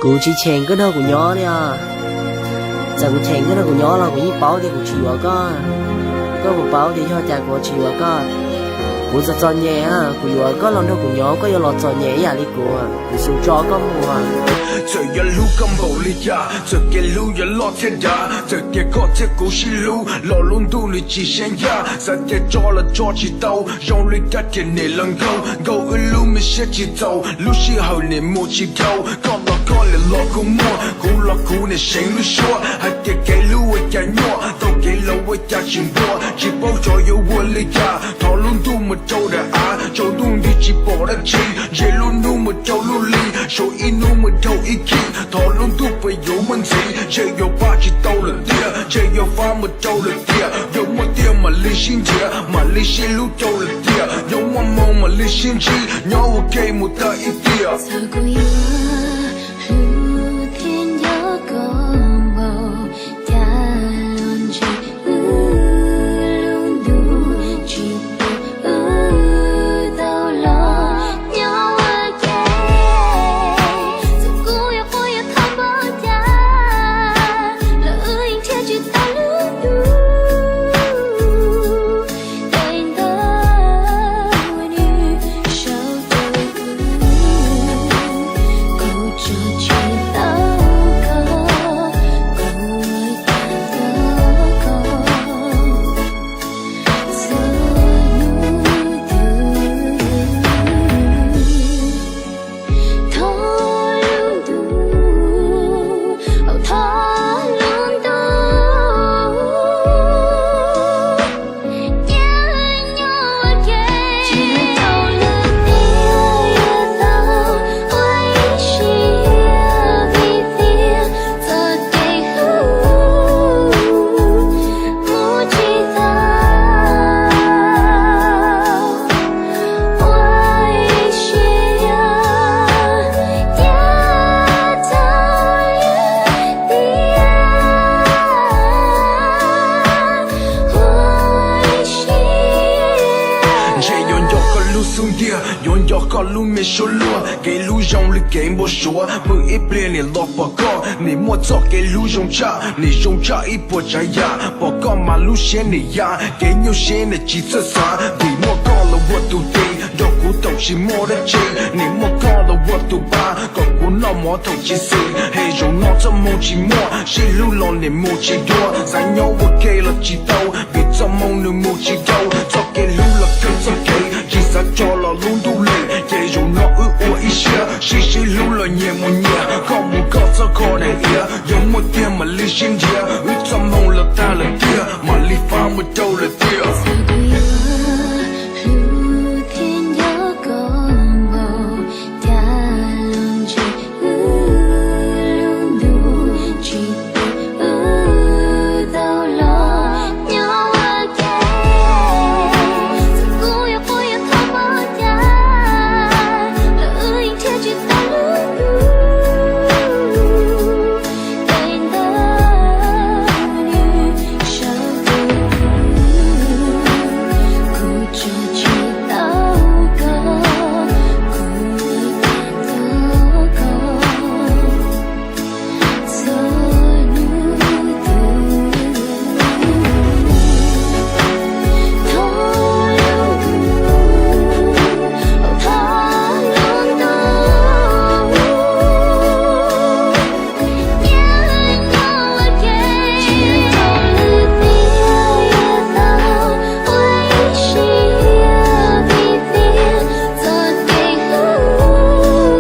Kuv tsis cheem koj nrog kuv nyob li os. Txawm kuv cheem koj nrog kuv nyob los kuv yeej paub tias kuv tsis yuav koj. Koj puas paub tias yog cas kuv tsis yuav koj? Kuv txom txom nyem, kuv yuav koj los nrog kuv nyob koj yuav los txom nyem ib yam li kuv, kuv xum tso koj mus. Txawm yog hlub koj npaum li cas, txawm kev hlub yuav loj thiab dav, txawm tias koj thiab kuv sib hlub los lub ntuj li tsis seeb yaj, xav tias tso los tso tsis tau, zoo li kab riam niam los nkaug nkaug wb lub me siab tsis txaus, lub sij hawm niam mus tsis dhau, koj los koj niam los kuv muaj, kuv los kuv niam seev lub suab, hais tias kev hlub ua cas nyuaj, tau kev laus ua cas tsis npuaj, tsis paub xyov yuav ua li cas, thov lub ntuj mus rau daim av, tsaus ntuj nti tsis pom dab tsi, ntshe lub hnub mus rau lub hli, sau ib hnub mus dhau ib khib, thov lub ntuj puas yuav muaj ntxiv, ntshe yuav pab tsis tau lawm tiag, ntshe yuav fab mus rau lawm tiag, yuav muaj tiag mam li sib nrhiav, mam li sib hlub rau lawm tiag, yuav muaj hmoo mam li sib ntsib, nyob ua ke mus tag ib tiam. Txawm kuv yuav hlub thiab nco koj npaum cas los ntshe wb lub ntuj tsis pub wb tau los nyob ua ke. Txawm kuv yuav quaj yuav thov npaum cas los wb yeej nrhiav tsis tau lub ntuj. Tej ntawd nws sau rau kuv, kuv tso tsis tau koj, kuv ua cas tau koj txhua hnub twg. Thov lub ntuj, thov lub ntuj, nyob ua ke, tsis tau lwm tiam yuav tau ua ib siab vim tias txoj kev hlub mus tsis tau. Ua ib siab, ua ib siab, ua ib siab. Ntshe yuav nco koj lub xub ntiag, yuav nco koj lub me suab luag, kev hlub zoo li kev npau suav, pw ib pliag niam los pom koj, nim muaj txoj kev hlub zoo tshaj, nim zoo tshaj ib puas tsav yam, pom koj mas lub siab nim ya, kev nyuaj siab nim tsis txawj xav, vim muaj koj los ua tus tis, nrog kuv thaum tsis muaj dab tsi, nim muaj koj los ua tus pa, kom kuv noj mov thaum tsis xis, hem zaum no txoj hmoo tsis muaj, sib hlub los nim mus tsis dua, xav nyob ua ke los tsis tau, vim txoj hmoo nws mus tsis dhau, txoj kev hlub los kawg txoj kev, tsis xav tso los lub ntuj lees, ces zaum no wb ua ib siab, sib sib hlub los nyias mus nyias, koj mus koj txoj kho daim iav, yuav muaj tiag mam li sib nrhiav, wb txoj hmoo los tag lawm tiag, mam li fab mus rau lawm tiag.